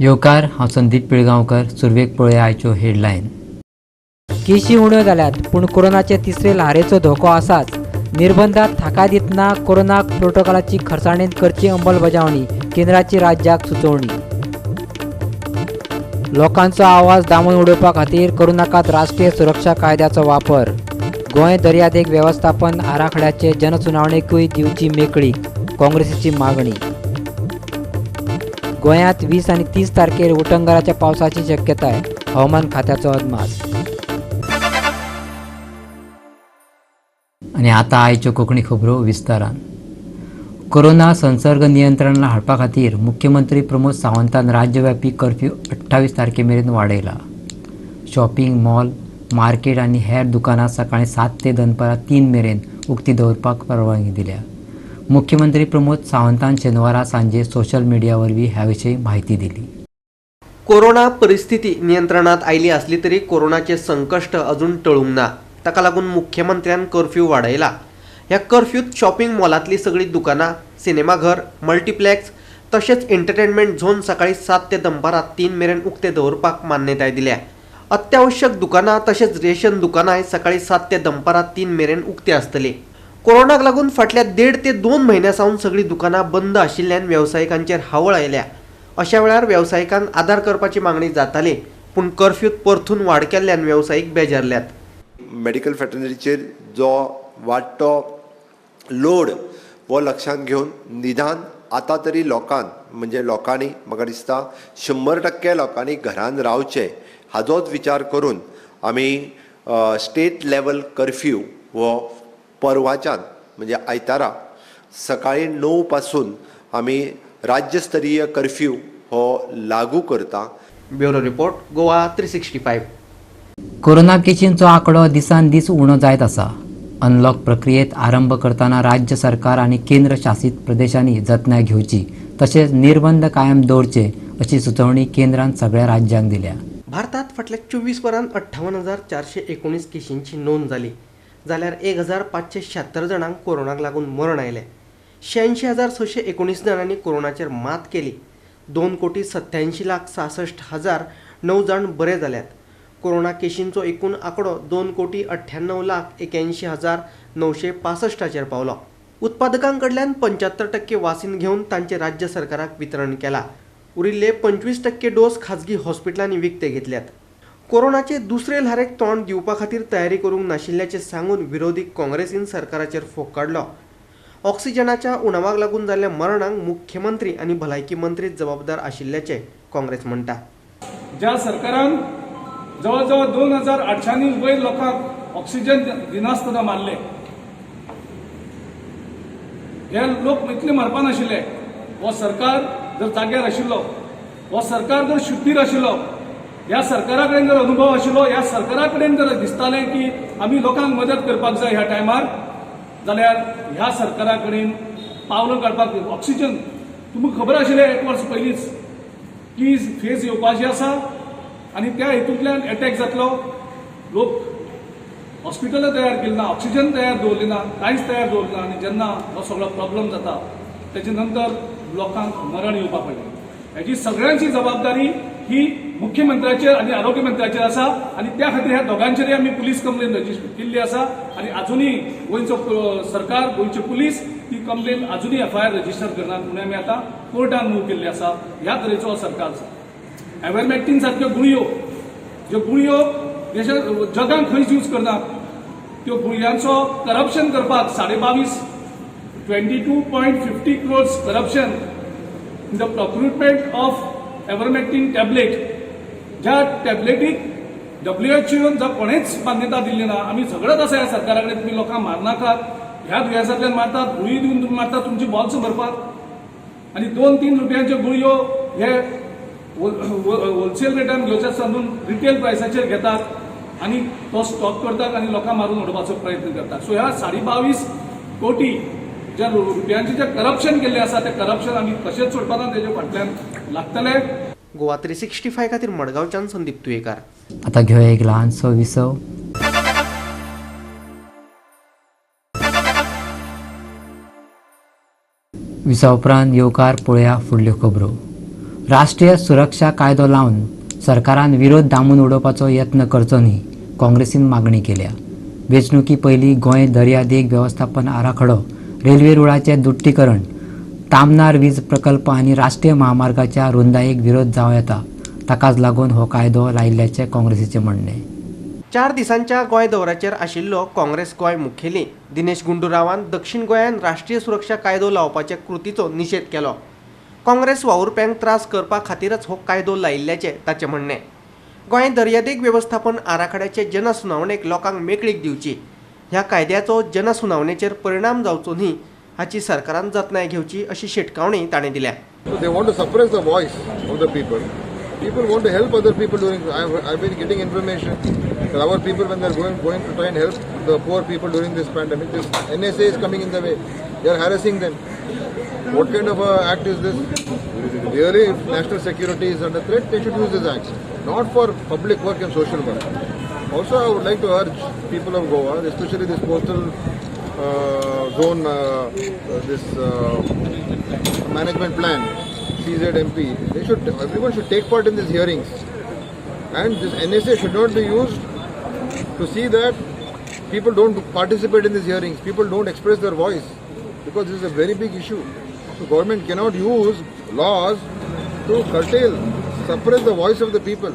येवकार, हांव संदीप पिळगांवकर. सुरवेक पळोवया आयच्यो हेडलायन. केशी उण्यो जाल्यात पूण कोरोनाचे तिसरे ल्हारेचो धोको आसाच. निर्बंधात थाकाय दितना कोरोना प्रोटोकॉलाची खरसाणेन करची अंमलबजावणी, केंद्राची राज्याक सुचोवणी. लोकांचो आवाज दामून उडोवपा खातीर करूं नाकात राष्ट्रीय सुरक्षा कायद्याचो वापर. गोंय दर्यादेग वेवस्थापन आराखड्याचे जनसुनावणेकूय दिवची मेकळीक, काँग्रेसीची मागणी. गोंयांत 20 आनी 30 तारखेर उटंगाराच्या पावसाची शक्यताय, हवामान खात्याचो अदमास. आनी आतां आयच्यो कोंकणी खबरो विस्तारान. कोरोना संसर्ग नियंत्रणात हाडपा खातीर मुख्यमंत्री प्रमोद सावंतान राज्यव्यापी कर्फ्यू 28 तारखे मेरेन वाडयला. शॉपिंग मॉल, मार्केट आनी हेर दुकानां सकाळीं 7 ते दनपारां 3 मेरेन उक्ती दवरपाक परवानगी दिल्या. मुख्यमंत्री प्रमोद सावंतान शेनवारा सांजे सोशल मिडिया वरवीं ह्या विशीं म्हायती दिली. कोरोना परिस्थिती नियंत्रणात आयली आसली तरी कोरोनाचे संकश्ट अजून टळूंक ना. ताका लागून मुख्यमंत्र्यान कर्फ्यू वाडयला. ह्या कर्फ्यूत शॉपिंग मॉलांतली सगळीं दुकानां, सिनेमाघर, मल्टिप्लॅक्स तशेंच एंटरटेनमेंट झोन सकाळीं 7 ते दनपारां 3 मेरेन उक्ते दवरपाक मान्यताय दिल्या. अत्यावश्यक दुकानां तशेंच रेशन दुकानांय सकाळीं 7 ते दनपारां 3 मेरेन उक्ती आसतली. कोरोनाक लागून फाटल्या 1.5 ते 2 म्हयन्यां सावन सगळीं दुकानां बंद आशिल्ल्यान वेवसायिकांचेर हावळ आयल्या. अशा वेळार वेवसायिकांक आदार करपाची मागणी जाताली, पूण कर्फ्यूत परतून वाड केल्ल्यान वेवसायीक बेजारल्यात. मेडिकल फॅटर्निटीचेर जो वाडटो लोड हो लक्षांत घेवन निदान आतां तरी लोकांक म्हणजे लोकांनी म्हाका दिसता 100% लोकांनी घरान रावचें हाजोच विचार करून आमी स्टेट लेवल कर्फ्यू हो परवाच्यान म्हणजे आयतारा सकाळीं 9 पासून आमी राज्यस्तरीय कर्फ्यू हो लागू करता. Bureau report, Goa 365. Corona केशींचो आंकडो दिसान दीस उणो जायत आसा. अनलॉक प्रक्रियेत आरंभ करतना राज्य सरकार आनी केंद्र शासीत प्रदेशांनी जतनाय घेवची तशेंच निर्बंध कायम दवरचे अशी सुचोवणी केंद्रान सगळ्या राज्यांक दिल्या. भारतात फाटल्या 24 वरांत 58,419 केशींची नोंद जाली, जाल्यार 1,576 जाणांक कोरोनाक लागून मरण आयलें. 86,619 जाणांनी कोरोनाचेर मात केली. 2,87,66,009 जाण बरे जाल्यात. कोरोना केशींचो एकूण आंकडो 2,98,81,965 पावलो. उत्पादकां कडल्यान 75% वासीन घेवन तांचे राज्य सरकाराक वितरण केला. उरिल्ले 25% डोस खाजगी हॉस्पिटलांनी विकते घेतल्यात. कोरोनाचे दुसरे ल्हारेक तोंड दिवपा खातीर तयारी करूंक नाशिल्ल्याचें सांगून विरोधी काँग्रेसीन सरकाराचेर फोग काडलो. ऑक्सिजनाच्या उणावाक लागून जाल्ल्या मरणांक मुख्यमंत्री आनी भलायकी मंत्री जबाबदार आशिल्ल्याचें काँग्रेस म्हणटा. ज्या सरकारान जवळजवळ 2,800 वयर लोकांक ऑक्सिजन दिनासतना मारले, हे लोक इतले मरपा नाशिल्ले. हो सरकार जर जाग्यार आशिल्लो, हो सरकार जर शुद्धीर आशिल्लो, ह्या सरकारा कडेन जर अनुभव आशिल्लो, ह्या सरकारा कडेन जर दिसतालें की आमी लोकांक मदत करपाक जाय ह्या टायमार, जाल्यार ह्या सरकारा कडेन पावलां काडपाक ऑक्सिजन तुमकां खबर आशिल्लें एक वर्स पयलींच की फेज येवपाची आसा आनी त्या हेतूंतल्यान एटॅक जातलो. लोक हॉस्पिटलां तयार केली ना, ऑक्सिजन तयार दवरली ना, कांयच तयार दवरलें ना आनी जेन्ना हो सगळो प्रॉब्लम जाता तेजे नंतर लोकांक मरण येवपाक पडलें. हेजी सगळ्यांची जबाबदारी ही मुख्यमंत्र्याचेर आनी आरोग्य मंत्र्याचेर आसा आनी त्या खातीर ह्या दोगांचेरय आमी पुलीस कंप्लेन रजिस्टर केल्ली आसा आनी आजुनूय गोंयचो सरकार, गोंयचे पुलीस ती कंप्लेन आजुनूय एफआयआर रजिस्टर करनात म्हणून आमी आतां कोर्टान मूव केल्ली आसा. ह्या तरेचो सरकार आसा. एवरमॅक्टीन सारक्यो गुळयो, ज्यो गुळयो देशा जगान खंयच यूज करनात, त्यो गुळयांचो करप्शन करपाक 22.5 22.50 crores corruption in the procurement of ivermectin tablet, ज्या टॅबलेटीक WHO जर कोणेच मान्यता दिल्ली ना. आमी झगडत आसा ह्या सरकारा कडेन, तुमी लोकांक मारनाकात, ह्या दुयेंसांतल्यान मारतात, गुळी दिवन तुमी मारतात तुमची बॉल्स भरपाक आनी 2-3 रुपयांच्यो गुळयो हे होलसेल रेटान घेवचे सांदून रिटेल प्रायसाचेर घेतात आनी तो स्टॉक करतात आनी लोकांक मारून उडोवपाचो प्रयत्न करतात. सो ह्या 22.5 कोटी ज्या रुपयांचे जे करप्शन केल्लें आसा तें करप्शन आमी कशेंच सोडपाना, तेजे फाटल्यान लागतले. गोवा 365 खातीर मडगांवच्यान संदीप तुयेकार. आतां घेवया एक ल्हानसो विसव. विसा उपरांत येवकार पळोवया फुडल्यो खबरो. राष्ट्रीय सुरक्षा कायदो लावन सरकारान विरोध दामून उडोवपाचो यत्न करचो न्ही, काँग्रेसीन मागणी केल्या. वेंचणुकी पयलीं गोंय दर्यादेग वेवस्थापन आराखडो, रेल्वे रुळाचें दुट्टीकरण, तामनार वीज प्रकल्प आनी राष्ट्रीय महामार्गाच्या रुंदायेक विरोध जावं येता, ताकाच लागून हो कायदो लायिल्ल्याचें काँग्रेसीचें म्हणणें. 4 दिसांच्या गोंय दौऱ्याचेर आशिल्लो काँग्रेस गोंय मुखेली दिनेश गुंडूरावान दक्षिण गोंयांत राष्ट्रीय सुरक्षा कायदो लावपाच्या कृतीचो निशेध केलो. काँग्रेस वावुरप्यांक त्रास करपा खातीरच हो कायदो लायिल्ल्याचें ताचें म्हणणें. गोंय दर्यादेग वेवस्थापन आराखड्याचे जनसुनावणेक लोकांक मेकळीक दिवची, ह्या कायद्याचो जनसुनावणेचेर परिणाम जावचो न्ही हाची सरकारान जतनाय घेवची अशी शिटकावणी ताणें दिल्या. So they want to suppress the voice of the people. People want to help other people during. I've been getting information that our people, when they're going to try and help the poor people during this pandemic, this NSA is coming in the way. They are harassing them. What kind of a act is this? Really, if national security is under threat, they should use this act, not for public work and social work. Also, I would like to urge people of Goa, especially this coastal zone, this management plan, CZMP, everyone should take part in these hearings, and this NSA should not be used to see that people don't participate in these hearings, people don't express their voice, because this is a very big issue. So government cannot use laws to curtail, suppress the voice of the people.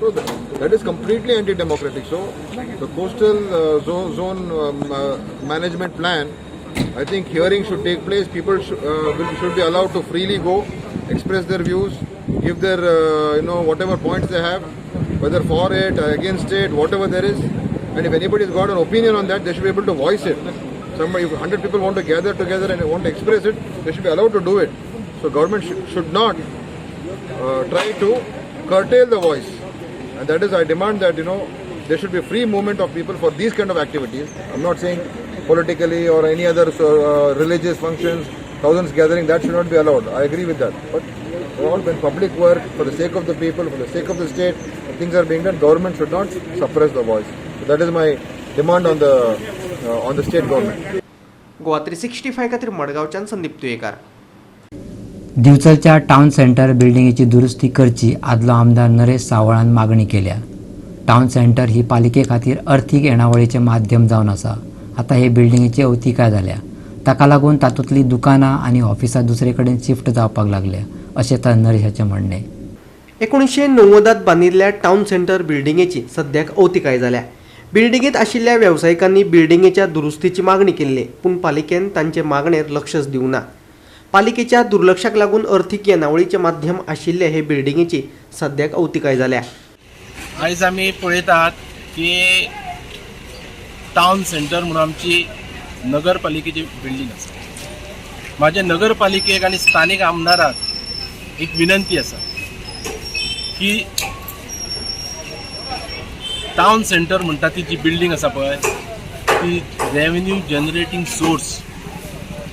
So that is completely anti-democratic. So the coastal zone management plan, I think hearings should take place. People should be allowed to freely go, express their views, give their whatever points they have, whether for it or against it, whatever there is. And if anybody's got an opinion on that, they should be able to voice it. Somebody, if 100 people want to gather together and want to express it, they should be allowed to do it. So government should not try to curtail the voice. And that is, I demand that, there should be free movement of people for these kind of activities. I'm not saying politically or any other religious functions, thousands gathering, that should not be allowed. I agree with that. But all when public work, for the sake of the people, for the sake of the state, things are being done, government should not suppress the voice. So that is my demand on the state government. Goa 365 खातीर मडगांवच्यान Sandeep Tuyekar. दिवचलच्या town centre बिल्डिंगेची दुरुस्ती करची आदलो आमदार नरेश सावळान मागणी केल्या. Town centre ही पालिके खातीर अर्थीक येणावळीचें माध्यम जावन आसा. आतां हे बिल्डिंगेची अवतिकाय जाल्या, ताका लागून तातूंतलीं दुकानां आनी ऑफिसां दुसरे कडेन शिफ्ट जावपाक लागल्या अशें तर नरेशाचें म्हणणें. 1990 बांदिल्ल्या टावन सेंटर बिल्डिंगेची सद्याक अवतिकाय जाल्या. बिल्डिंगेंत आशिल्ल्या वेवसायिकांनी बिल्डिंगेच्या दुरुस्तीची मागणी केल्ली, पूण पालिकेन तांचे मागणेर लक्षच दिवंक ना. पालिकेच्या दुर्लक्षाक लागून अर्थीक येणावळीचें माध्यम आशिल्ले हे बिल्डिंगेची सद्याक अवतिकाय जाल्या. आयज आमी पळयतात की टावन सेंटर म्हणून आमची नगरपालिकेची बिल्डींग आसा. म्हाज्या नगरपालिकेक आनी स्थानीक आमदाराक एक विनंती आसा की टावन सेंटर म्हणटा ती जी बिल्डींग आसा पळय ती रेवेन्यू जनरेटींग सोर्स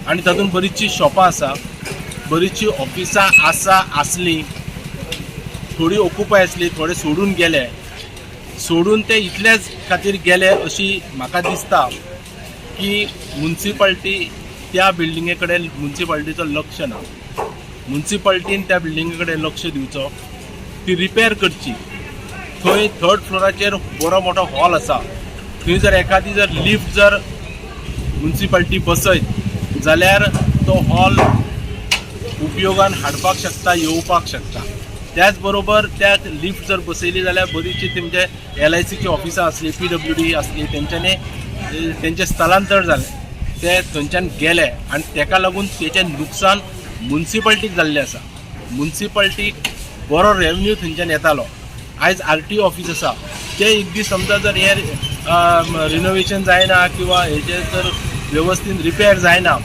आनी तातूंत बरीचशीं शॉपां आसा, बरीचशीं ऑफिसां आसा आसलीं, थोडी ऑक्युपाय आसली, थोडे सोडून गेले, सोडून ते इतल्याच खातीर गेले अशी म्हाका दिसता की मुन्सिपाल्टी त्या बिल्डिंगे कडेन मुन्सिपाल्टीचो लक्ष ना. मुन्सिपाल्टीन त्या बिल्डिंगे कडेन लक्ष दिवचो, ती रिपेर करची. थंय थर्ड फ्लोराचेर बरो मोठो हॉल आसा, थंय जर एखादी जर लिफ्ट जर मुन्सिपाल्टी बसयत जाल्यार तो हॉल उपयोगान हाडपाक शकता, येवपाक शकता. त्याच बरोबर त्या लिफ्ट जर बसयली जाल्यार बरीचशी तुमचे LICची ऑफिसां आसली, PWD आसली, तेंच्यांनी तेंचें स्थलांतर जालें, ते थंयच्यान गेले आनी तेका लागून तेचें नुकसान मुन्सिपाल्टीक जाल्लें आसा. मुन्सिपाल्टीक बरो रेवन्यू थंयच्यान येतालो. आयज RTO office आसा, ते एक दीस समजा जर हे रिनोवेशन जायना किंवा हेजें जर वेवस्थीत रिपेर जायना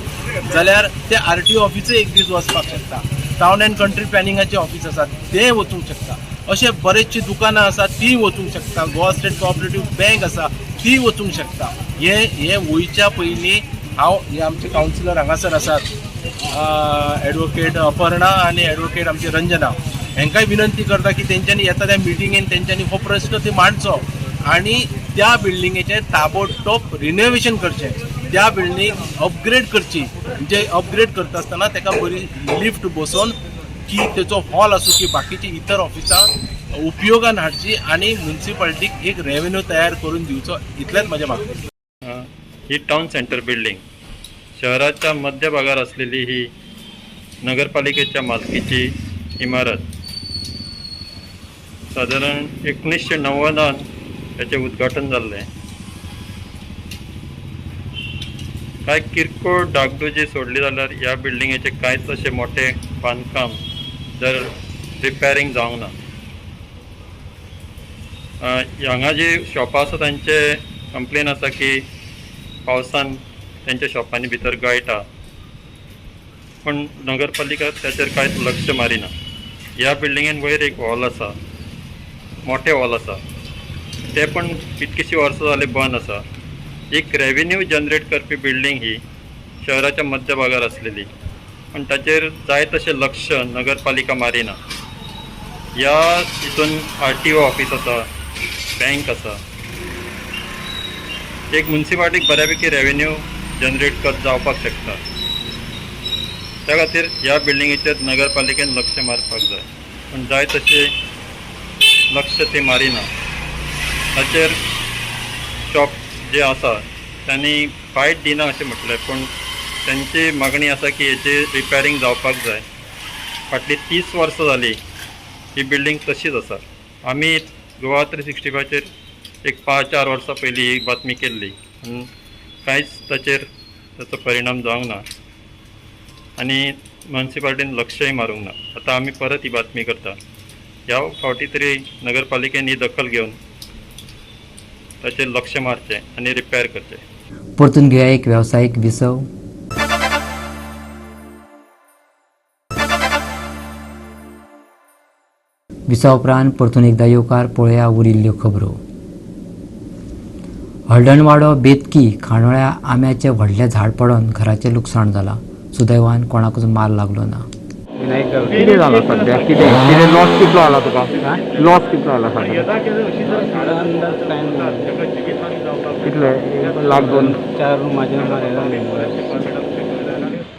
जाल्यार ते RTO ऑफिसूय एक दीस वचपाक शकता. टावन अँड कंट्री प्लॅनिंगाचें ऑफिस आसा तें वचूंक शकता. अशें बरेचशीं दुकानां आसा तीं वचूंक शकता. गोवा स्टेट कोऑपरेटीव बँक आसा ती वचूंक शकता. हे हे वयच्या पयलीं हांव हे आमचे कावन्सिलर हांगासर आसात, एडवोकेट अपर्णा आनी एडवोकेट आमचे रंजना, हेंकांय विनंती करता की तेंच्यांनी येता त्या मिटिंगेन तेंच्यांनी हो प्रश्न ते मांडचो आनी त्या बिल्डिंगेचें ताबडतोब रिनोवेशन करचें, त्या बिल्डींग अपग्रेड करची. म्हणजे अपग्रेड करता आसतना तेका बरी लिफ्ट बसोवन की तेचो हॉल आसूं की बाकीची इतर ऑफिसां उपयोगान हाडची आनी म्युनिसिपालिटीक एक रेवेन्यू तयार करून दिवचो, इतलेंच म्हजें मागणें. ही टावन सेंटर बिल्डिंग शहराच्या मध्यभागार असलेली ही नगरपालिकेच्या मालकीची इमारत सादारण 1990 याचे उद्घाटन जाल्लें. कांय किरकोळ डागडुजी सोडली जाल्यार ह्या बिल्डिंगेचें कांयच अशें मोठें बांदकाम जर रिपेरींग जावंक ना. हांगा जी शॉपां आसा तांचे कंप्लेन आसा की पावसान तांच्या शॉपांनी भितर गळटा, पूण नगरपालिका ताचेर कांयच लक्ष मारिना. ह्या बिल्डिंगेन वयर एक हॉल आसा, मोठें हॉल आसा, तें पण कितकीशीं वर्सां जालीं बंद आसा. एक रेवेन्यू जनरेट करपी बिल्डींग ही शहराच्या मध्यभागार आसलेली, पूण ताचेर जाय तशें लक्ष नगरपालिका मारिना. ह्या हितून RTO office आसा, बँक आसा, एक म्युनिसिपालिटीक बऱ्यापैकी रेवेन्यू जनरेट कर जावपाक शकता. त्या खातीर ह्या बिल्डिंगेचेर नगरपालिकेन लक्ष मारपाक जाय, पूण जाय तशें लक्ष ते मारिना. ताचेर शॉप जे आसा तांणी फायट दिना अशें म्हटलें, पूण तांची मागणी आसा की हेची रिपेरींग जावपाक जाय. फाटलीं 30 वर्सां जालीं ही बिल्डींग तशीच आसा. आमी गोवा 365चेर एक 5-4 वर्सां पयलीं ही बातमी केल्ली, पूण कांयच ताचेर ताचो परिणाम जावंक ना आनी म्युनिसिपालिटीन लक्षय मारूंक ना. आतां आमी परत ही बातमी करता. ह्या फावटी तरी नगरपालिकेन ही दखल घेवन ताचेर लक्ष मारचें आनी रिपेर करचें. परतून घेवया एक वेवसायीक विसव. विसवा उपरांत परतून एकदा येवकार पळोवया उरिल्ल्यो खबरो. हळदणवाडो बेतकी खांडोळ्या आंब्याचें व्हडलें झाड पडून घराचें लुकसाण जालां. सुदैवान कोणाकूच मार लागलो ना. कितें जालां सद्या? कितें कितें लॉस कितलो जाला तुका? लॉस कितलो जाला सद्या? कितले? 1 लाख 2 4 रुमाचे मरे.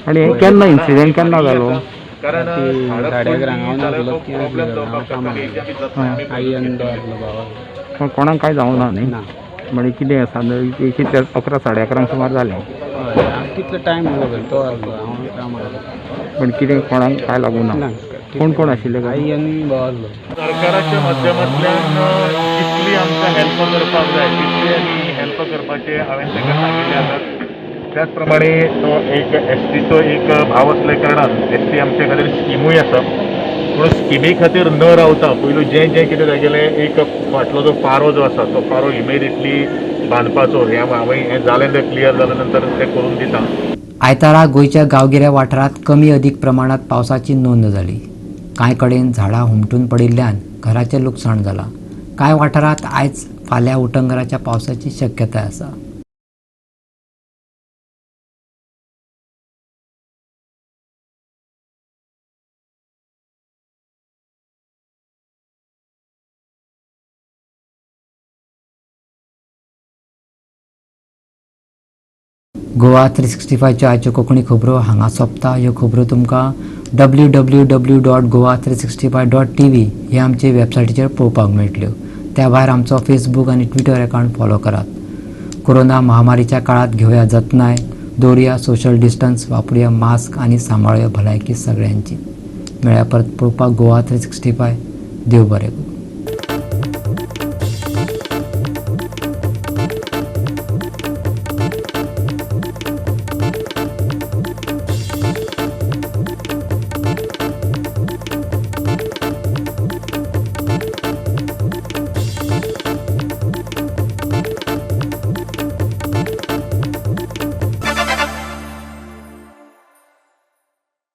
आनी हे केन्ना इन्सिडेंट केन्ना जालो? 11:30 हांव नासलो, कामाक आई आनी तो आसलो भाव. कोणाक कांय जावंक ना न्ही? म्हणजे कितें आसा कितले 11 साडे 11 सुमार जालें. हय, कितलो टायम खबर तो आसलो, हांव कामाक. पण कितें कोणाक कांय लागूं ना? कोण कोण आशिल्ले? आई आनी भाव आसलो. सरकाराच्या माध्यमांतल्यान जितली आमकां हेल्प करपाक जाय तितली आमी हेल्प करपाचें हांवें ताका सांगिल्लें आसा. त्याच प्रमाणे तो एक एसटीचो एक भाव आसल्या कारणान एसटी आमच्या खातीर स्किमूय आसा, पूण स्किमी खातीर न रावता पयलू जें जें कितें तागेलें एक फाटलो जो पारो जो आसा तो पारो इमिडिएटली बांदपाचो हें हांवें हें जालें तें क्लियर जालें नंतर तें करून दिता. आयतारा गोंयच्या गांवगिऱ्या वाठारांत कमी अदीक प्रमाणांत पावसाची नोंद जाली. कांय कडेन झाडां हुमटून पडिल्ल्यान घराचें लुकसाण जालां. कांय वाठारांत आयज फाल्यां उटंगराच्या पावसाची शक्यताय आसा. गोवा 365च्यो आयच्यो कोंकणी खबरो हांगा सोंपता. ह्यो खबरो तुमकां www.goa365.tv हे आमचे वेबसायटीचेर पळोवपाक मेळटल्यो. त्या भायर आमचो फेसबूक आनी ट्विटर अकावंट फॉलो करात. कोरोना महामारीच्या काळात घेवया जतनाय, दवरुया सोशल डिस्टन्स, वापरुया मास्क आनी सांबाळुया भलायकी सगळ्यांची. मेळ्या परत पळोवपाक गोवा 365. देव बरें करूं.